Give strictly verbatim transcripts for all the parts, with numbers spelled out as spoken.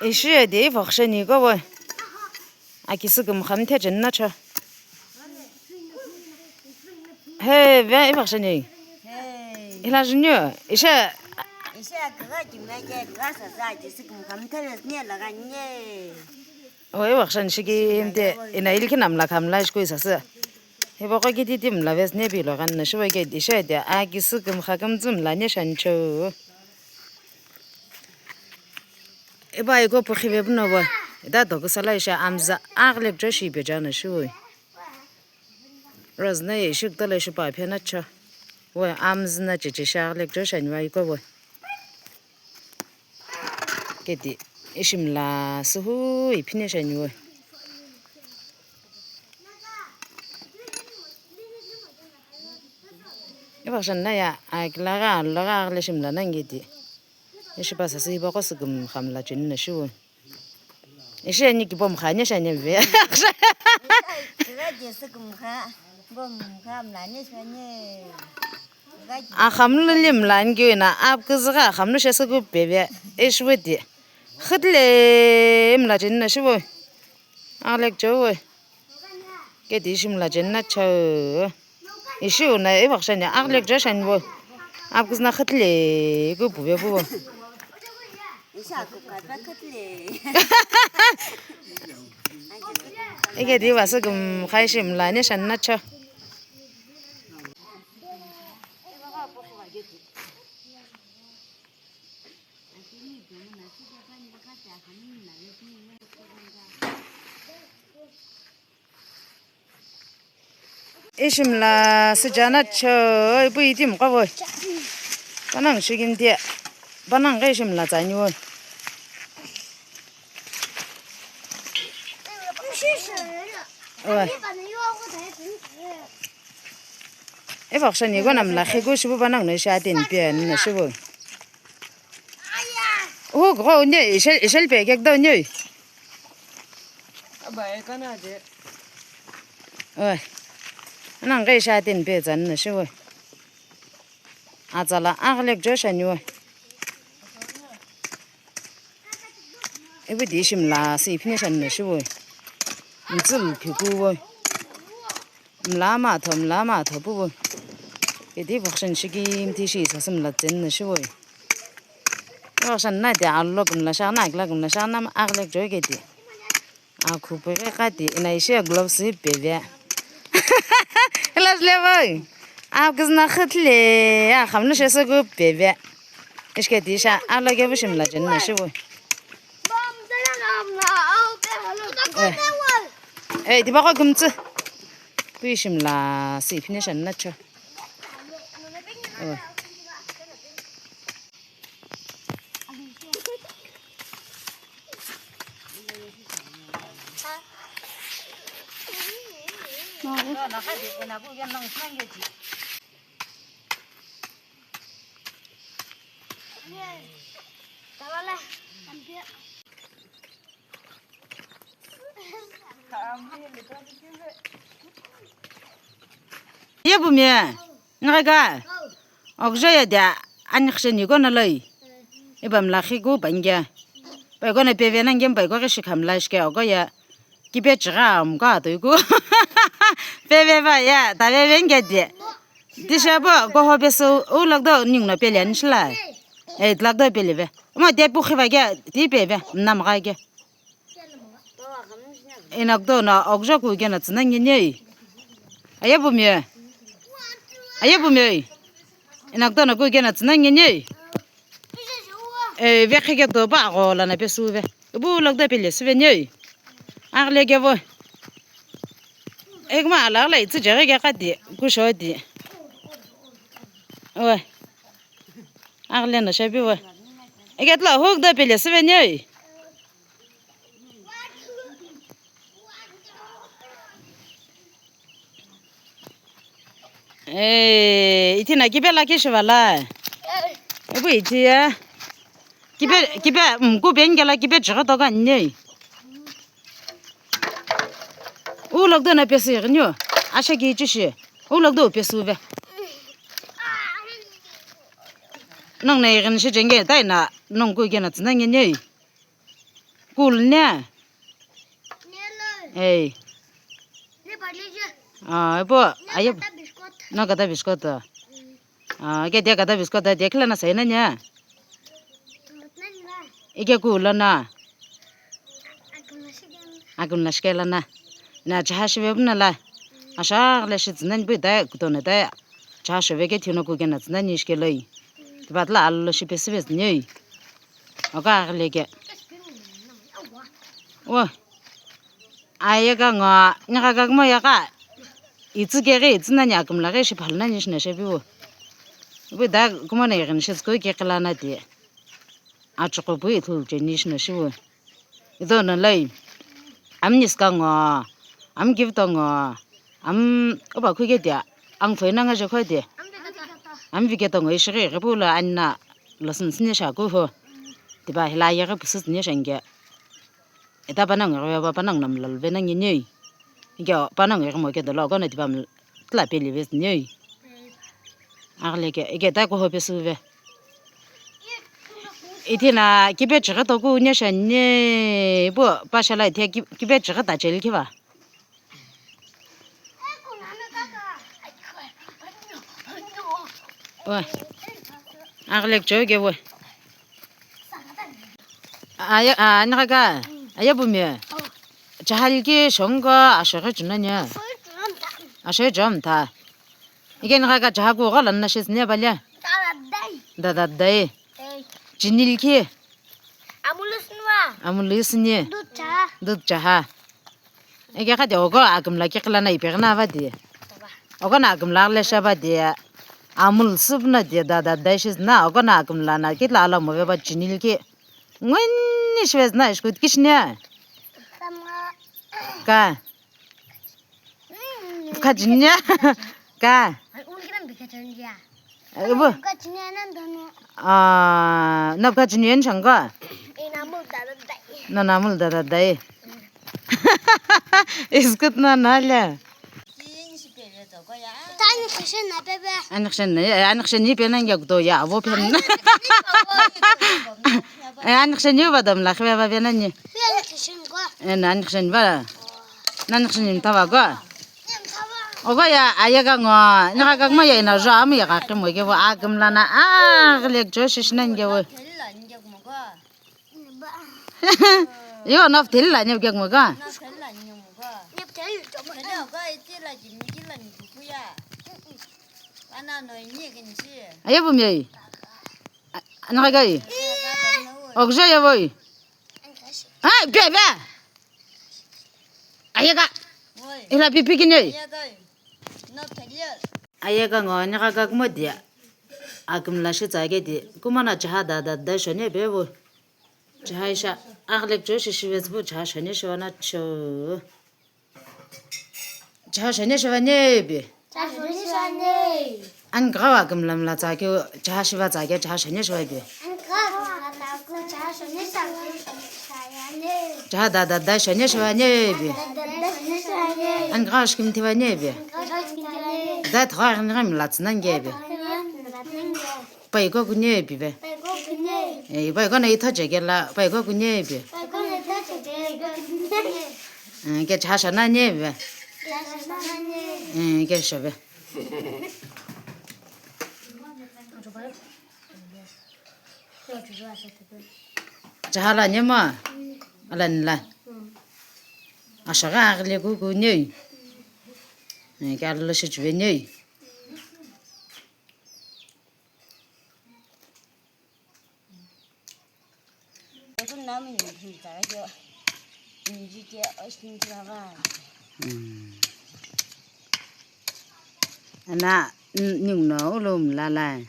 Ishi de ivakhsheni ko we. Akisü kümkha mthe chenna cho. He, ve ivakhsheni. Hey. Ila jünyo, ishe. Ishe kagha kimya ke, kagha sasa, akisü kümkha mthe ne la ganye. O, ivakhsheni shiki mthe, ina ilki namla khamla ishkui sasa. Hipaqo kititi mla ves ne pilo ghanna shuwa ke, ishe de, akisü kümkha kümtsü mla ne shancho. Iba iko pukhive puno bo, ida dokusala isha amza aghilek jo shi pejana shiwi. Rozna ye ishik tala ishipa phena cha. We amza na chichi sha aghilek jo shaniwa iko bo. Keti ishimla suhu iphine shaniwa. Ivakhsheni na ya, akilagha, alagha aghile shimla na ngeti. Ishipa sasü hipaqo sü kümkha mla cheni na shiwi. Ishi ani kipo mkha ani shani ve. Kira je sü kümkha, bo mkha mla ani shani. Akhamlu limla ani kiwi na, ap kizgha akhamlu shesü ku peve. Ishwiti. Khidle mla cheni na shiwi. Alek chowi. Keti ishi mla chenna chau. Ishi una ivakhsheni aghilek jo shani bo. Apkizna khitile ku puve pu bo. Iketi ivasü kümkha ishi mla ne shanna chau. Ishimla sijana cho ipu iti mqavo. Panang shigimti. Panang ga ishimla tsani wo. Oi. Ivakhsheni iko namla khiku shipu panang no isha atin pe ani na shipu. Hu gro ne ishel ishel pe kek do ne. Aba e kana de. Oi. Anang ga isha atin pe zan na shipu. Atsala aghilek jo shani wo. Ipu di ishi mla sü iphine shani na shiwu. Mtsül phiku wo. Mla matho, mla matho pu wo. Kedi vakhsheni shikimthi shi sasü mla tseni na shiwu. Vakhsheni na di allo kümla shaghi na, akila kümla shaghi na, aghilek jo kedi. Akhu peghi qati, ina ishi gloves peve. Ila jle boy. Akizna khitile, akhamlu shesü ku peve. Ishke tisha, alo ke bushim la jenna shibu. Eh. Eh, di bako kumtsu. Puishim la si finish an nacho. Oh. Ye bumie, ngaga. Okjo ya dia, ani khshe ni kona loi. Iba mlakhi ku bangya. Bai kona peve nangem bai kore shikhamla shike ogo ya. Kipe chira mka to iku. Peve ba ya, ta peve nge dia. Tisha bo, ko ho pesu, u lak do ning no pele anishla. Eh, lak do pele be. Mo te pu khiba ke, ti peve, nam ga ke. Inakdo na okjo ku kena tsina ngenei. Aye bumie. Aye bumie. Inakdo na ku kena tsina ngenei. Eh, ve kheke do ba go la na pesu ve. Bu lak do pele su ve nei. Agle ke vo. Ek ma ala ala itsu jere ke kati, ku shoti. Oi. Agle na shabi oi. Eke tla huk da pele siveni oi. Eh, iti na kibe la kishivala. Ebu iti ya. Kibe, kibe, mm, ku ben gela kibe jere to kan nei. U lak do na pesu ighinio. Asha ki chishi. U lak do pesu ve. Nang na ighin shi jenge tai na nang ku gena tsina nge nei. Cool ne? Ei. Ah, ipo, aye. No kata biscuit. Ah, ke dia kata biscuit dia kila na sai na nya. Ike ku lana. Akum na shike lana. Na chaha shive buna la. Asha le shi tsina ni bu da kuto na da. Chaha shive ke thino ku ke na tsina ni shike loi. Tiba tla alo shi pe sive tsini. Oka le ke. Wo. Aye ka ngo, nigha ka kumo ya ka. Itsu ke ghi, itsu nani akumla ghi shi phalna ni shina shepi wo. Ibu da kumo na yighin shi tsuko ke kila na ti. Achuko pu ithul che ni shina shi wo. Ido na lai. Am niska ngo, am gifto ngo, am oba khu ke dia. Ang phoi na nga je kho dia. Am viketo ngo ishi ghi ghi pu la anna. Lo sin sine sha ku ho. Tiba hila ye ghi pusu sine sha nge. Eta panang ngeghi va panang nam lal ve nang ni. Ike panang ngeghi mo ke dolo ko na tipa tla peli ve ni. Agle ke ike ta ko ho pe su ve. Ithina kipe chigha to ku ne sha ne bo pa sha la ithe kipe chigha ta chel ki va. Oi. Aglek joke oi. Aya, ah, nigha ka. Aya bumi. Chahal ki shongo ashoghe chuna nya. Ashoghe jom ta. Ike nigha ka chaha ku ghola na shis ne bale. Dada dai. Chinil ki. Amulus nwa. Amulus ni. Dud chaha. Dud chaha. Eke khadi ogo akumla kikila na ipeghi na va di. Ogo na akumla le sha va di. Amul sup na di dada dai shi na ogo na akumla na kila ala mo ve va chinil ki. Ngweni shi ve na ishkut kishne. Ka. Ka jinya. Ka. Ibu. Ah, na ka jinya ni shanga. Na namul dada dai. Iskut na na le. Tani khashen na bebe. Ani khashen na, ani khashen ni pe na ngia kuto ya avo pe na. Ani khashen ni va dam la khve va pe na ni. Ani khashen va. Nani khini mtava go. Ogo ya ayega ngo. Nika kagma ya ina jo amu ya kakhi mo ke vo akumla na aglek jo shishna nge vo. Yo nof thil la nyep kek mo go. Ayo bumi. Nika gai. Ogjo ya voi. Ai bebe. Ayeka. Ila pipi kine. Ayeka ngo nika kagma dia. Akumla shi tsage di. Kumana chaha dada dai shone bebo. Chaha isha aglek jo shi shive tsbo chaha shone shona cho. Chaha shone shiva ne bi. Chaha shone shiva ne. An gawa akumla mla tsage chaha shiva tsage chaha shone shiva bi. An gawa akumla tsage chaha shone shiva ne. Chaha dada dai shone shiva ne bi. Dada dai shone shiva ne. An gawa shkim thiva ne bi. An gawa shkim thiva ne. Da thwa ni gam la tsna nge bi. Pai ko kune bi be. Pai ko kune. Eh, pai ko na itha cheke la pai ko kune bi. Pai ko na itha cheke. Eh, ke chaha shana ne bi. Chaha shana ne. Eh, ke shabe. Chaha la nyema. Ala nila. Ashaga agle ku kune. Eh, ke ala shi chuve ne. Ana ning no ulum lalai.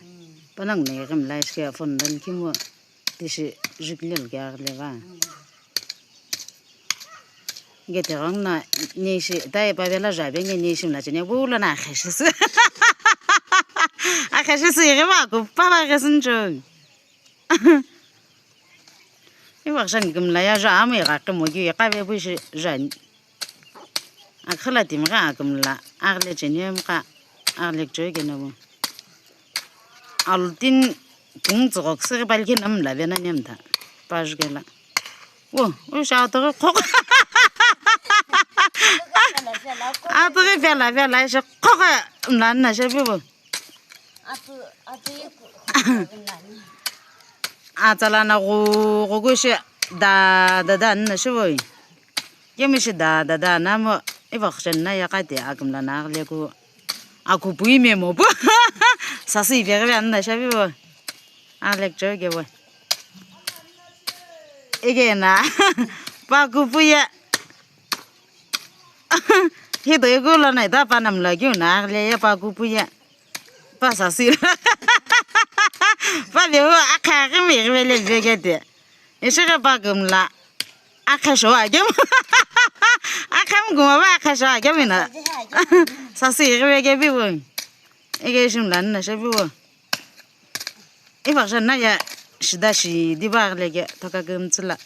Panang ne gim lai ske phone dan kimu tisi jiklil kya leva. Nge tigong na nishi dai pa vela jabe nge nishi mla chene bu la na kheshi su. A kheshi su yighi va ku pa va khesin chong. Iwa shan gimla ya ja amu ya ka mo gi ka ve bu shi jan. Akhala tim ga akumla agle chene mka agle choi gena bu. Altin kung tsogok sir balki nam la vena nem ta. Pajgela. Wo, wo shi atughi khokha. Atughi vela vela ishi khokha mla nina shepi wo. Atsala na gu gu shi da da da nina shi wo. Kemi shi da da da na mo ivakhshen na ya kati akumla na aghle ku. Akupui memo pu. Sasi iveghi ve anna shavi vo. Alek joke vo. Ege na. Pa kupuye. Hito ikulo na ita pa namla kiu na agle ye pa kupuye. Pa sasi. Pa veo akha kimi vele vegete. Ishi ghi pa kümla. Akha sho agem. Akha mguma ba akha sho agem ina. Sasi ghi vege bi wo. Ege shimla nina shebi wo. Ivakhshen na ya shida shi di ba agle ke thoka kümtsüla.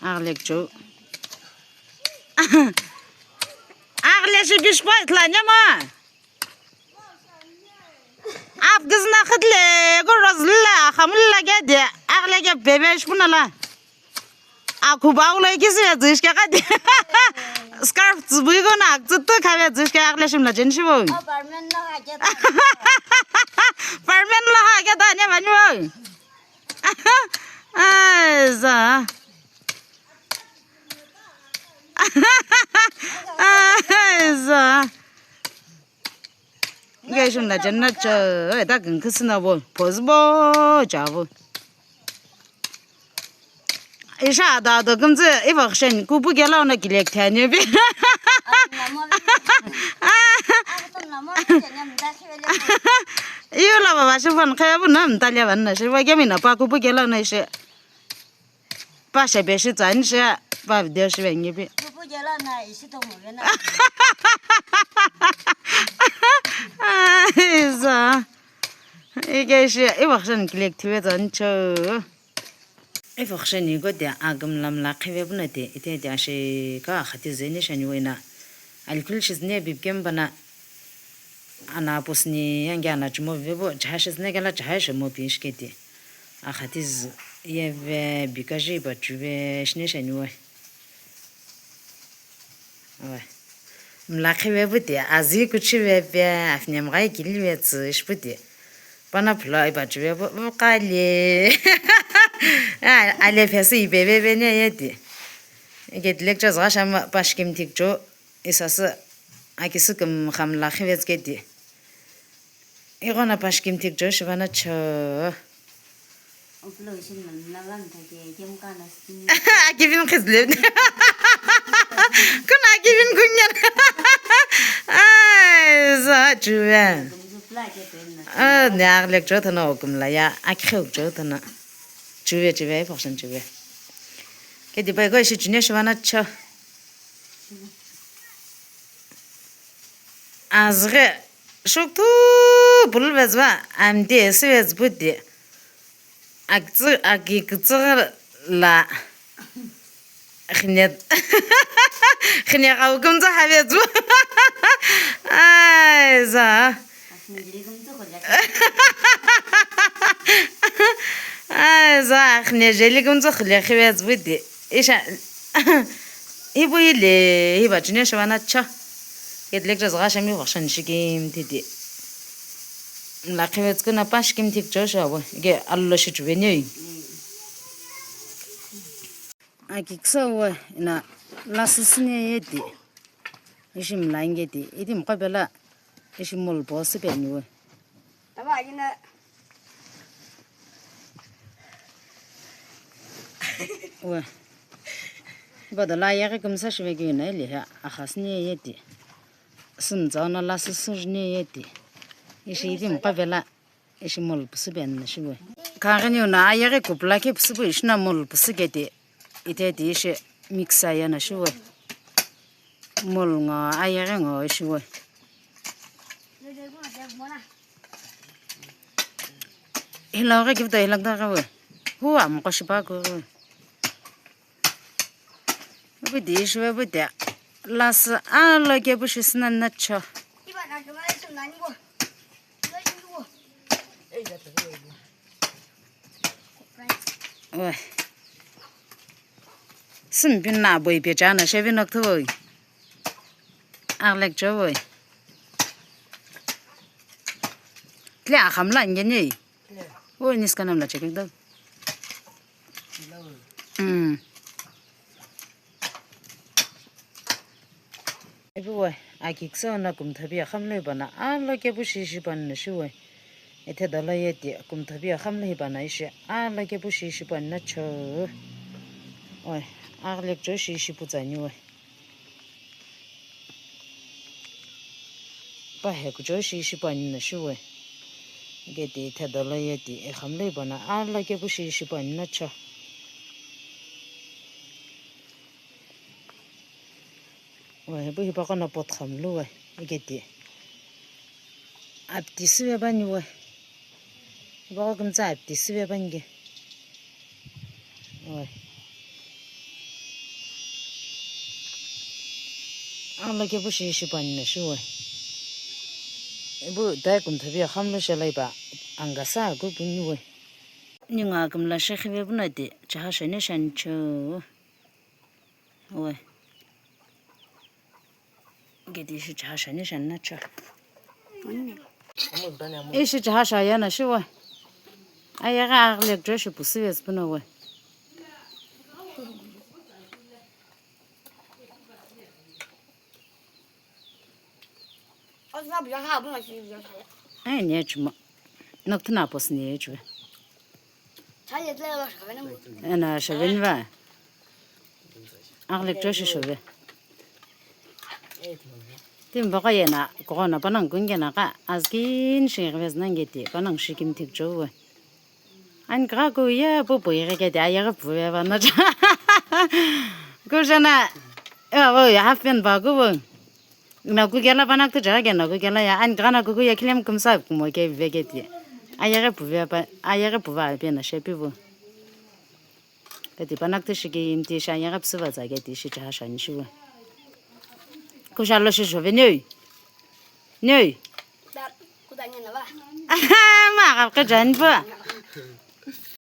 Agle cho. Agle shi bish pa itla nyama. Ap gizna khidle, go rozla, khamla gede, agle ge bebe shpunala. Aku baulo ikisi ya zishke kadi. Scarf zbui go na, zuttu khabe zishke agle shimla jen shibo. Apartment lo ha geda. Apartment lo ha geda ne bani bo. Ai za. Ai za. Ngai shun la jannat cho, oi, ta kang khusna bo, pos bo, cha bo. Isha da do kumzu, ivakhshen, kupu gela ona kilek thanya bi. Iyo la baba, shi phone kaya bu na, mtalia ban na, shi ba gemi na pa kupu gela ona ishe. Pa shepe shi tsani she, pa video shi vengi pi. Kupu gela na ishi to mo na. Ai za. Ike shi, ivakhshen click thive tsani cho. Ivakhshen iko de agam lam la khive puna de, ite de ashe ka khati zeni shani wena. Alkul shi zne bibkem bana. Ana pusni yangi ana chumo vebo, chaha shi zne kela chaha shi mo pi shiketi. Akhatiz yeve bikaji ba chuve shine shaniwe. Awe. Mlakhi ve puti, azi kuchi ve pe, afnem gai kili ve tsu ish puti. Pana pula iba chuve bu, bu kali. A, ale phesi ibe be be ne yeti. Ike lectures ga shama pashkim tik cho. Isasü akisü kümxamla khivetskedi. Ighono pashkimthik Joshua na cho. Akivin khizlevni. Kuna akivin kunyan. Ai, za chuve. Ah, ne aglek cho thana okumla ya, akhe ok cho thana. Chuve, chuve, phokshan chuve. Kedi bai go ishi junior Shivana cho. Azghi shuktu puluvetsüva amdi esivetsu puti. Akitsu-, akikitsüghü la khine-, khine ghau kümtsü havetsu. Ai, za. Ai, za, akhne jeli kümtsü khile khivetsu puti. Isha, ibu ile, iba chunya shivana cho. Kedlek jazga shami wakshan shikim titi. La khivetsu kuna pa shikim tik cho shavo. Ike allo shi chuve nyoi. Akiksa we, ina, lasü sine yeti. Ishi mlangeti. Iti mukabela. Ishi mall boss pe aniwe. Tama ajina. We. Bada la yaghi kümsa shive kina ili ha. Akhas ni yeti. Sümza na lasü sür ni yeti. Ishi iti mukabela. Ishi mall pusu ben na shiwe. Kaghi ni una ayaghi kupla ke pusu bu ishi na mall pusu keti. Ite ti ishi mix aya na shiwe. Mall ngo ayaghi ngo ishi we. Hila ghi kipta hila da ghi we. Hu am ko shipa ko. Bidi shiwe bidi. Lasü alo ke bu shisna na cho. Iba na dunga isu nani bo. Iba isu bo. Wai. Simi pin na boi pe cha na shevi nok thoi. Aglek choi. Tle akham la ngeni. Oi, niska nam la chekek do. Mm. Ipi we, akiküsü no kumthabi akhamlu hipana, alo kepu shi shipani na shiwe. Ithe dolo ye ti kumthabi akhamlu hipana ishi, alo kepu shi shipani na cho. Oi, aglek cho shi shipu tsani we. Pa he kucho shi shipani na shiwe. Ke ti ithe dolo ye ti ikhamlu hipana, alo kepu shi shipani na cho. Oi, ipu hipaqo no pot khamlu we, iketi. Apti süve pani we. Hipaqo kümtsa apti süve pani ke. Oi. Alo kepu shi shipani na shiwe. Ipu dai kumthabi akhamlu shelai pa angasa ku puni we. Ninga kümla shekhive puna ti, chaha shani shani cho. Oi. Geti ishi chaha shani shani na cha. Ishi chaha shaya na shiwa. Aya ga aglek jo shi pusi ves puna we. Ai ne chuma. Nok tuna pos ne chuma. Ena shove ni va. Aglek jo shi shove. Tim baka yena, koko na panang kun kena ka, askin shi gves nang geti, panang shi kim tik jo we. An ka ku ye, pu pu ye ke de, aye ga pu ye ba na cha. Ku jana, e ba, ya half pen ba ku bu. Na ku gela panak tu jaga na ku gela ya, an ka na ku ku ye kilem kum sa kumo ke ve ke ti. Aye ga pu ve pa, aye ga pu va pe na she pi bu. Kati panak tishi ki imti sha yaga psu va tsa ke tishi cha sha ni shiwa. Ku sha lo shi shove nei. Nei. Ma ga ka jan ba.